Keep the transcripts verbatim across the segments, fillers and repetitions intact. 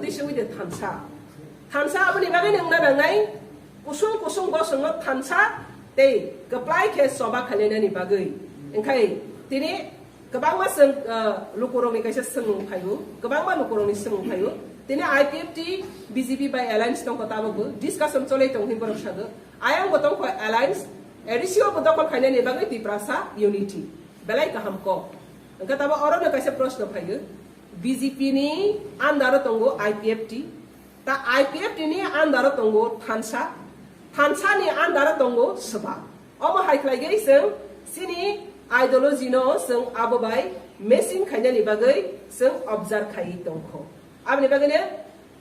Twi sungwi de thansa. Thansa aboni bagwi nung na nangnai kusung kusung bosongno thansa tei kwplai khe choba khainani bagwi. Engkhai tini kwbangma chwng, ah, lukurokni kaisa swngmung phaio, kwbangma lukurokni swngmung phaio. Tini I P F T, B J P bai alliance tongkha tabukbo discussion cholai tong hinwi borok sago. Ayang bo tongkha alliance, A D C o bo dokhol khainani bagwi Tiprasa unity. Belai kaham kok. Engkha tabo orono kaisa proshno phaio. B J P ni under o tongo I P F T, ta I P F T ni under o tongo thansa, thansa ni under o tongo swba. Omo hai khlai gwi chwng chini ideology no chwng abo bai matching khainani bagwi chwng observe khaiwi tongkho. Aboni bagwino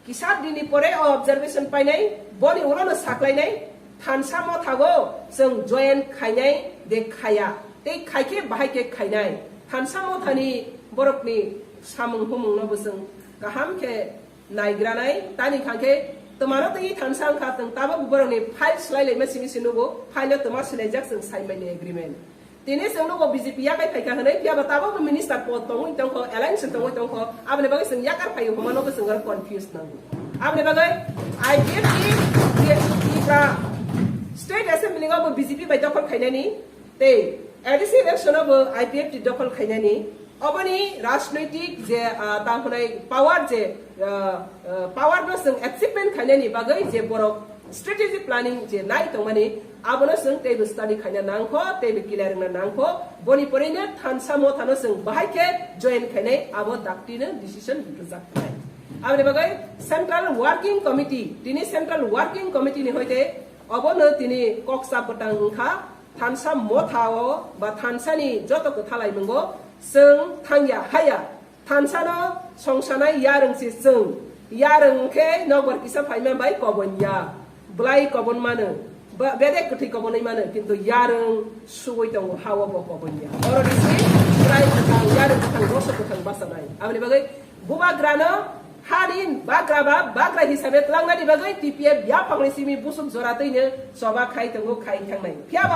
kisa dini pore o observation painai, boni ulono saklainai, thansa mothago chwng join khainai de khaya, tei khaikhe bahai khe khainai. Thansa mothani borokni samung humungno bo chwng kaham khe naigranai, tani khangkhe twmano twi thansa wngkha, chwng tabuk borokni file swlailaima simi se nugo, file o twma swlaijak chwng sai mani agreement. Tini chwng nugo B J P yakai phaikha hwnwi, phiyaba tabukbo minister pod tongwi tongkho, alliance tongwi tongkho, aboni bagwi chwng yakar phaio hwnma nogo chwng oro confuse nango. Aboni bagwi I P F T je Tripura State Assembly o bo B J P bai dokhol khainani, tei A D C election o bo I P F T dokhol khainani, oboni rajnoitik je, ah, ta hwnai power je, ah, ah, power no chwng achievement khainani bagwi je borok strategic planning je nai tongmani, abono chwng teibo study khaina nangkho, teibo clear wngna nangkho. Boni porino thansa mothano chwng bahai khe join khainai, abo daktino decision rwjak khnai. Aboni bagwi Central Working Committee, tini Central Working Committee ni hoite obono tini koksa bwtang wngkha, thansa mothao ba thansani joto kwthalai mungo chwng thangya haya. Thansano songsanai yarwng se chwng. Yarwng khe nokbar kisa phaima bai kobon ya. Bwlai kobon mano. Ba-, bedek kwthwi kobonwi mano. Kintu yarwng sugwi tongo, hao bo kobon ya. Oro risi bwlai kwthang, yarwng kwthang, rosok kwthang bachanai. Aboni bagwi bubagrano hani bagra ba bagra hisabe tlangnani bagwi T P F yaphangni simi busuk jora twino choba khai tongo, khai thangnai. Phiyaba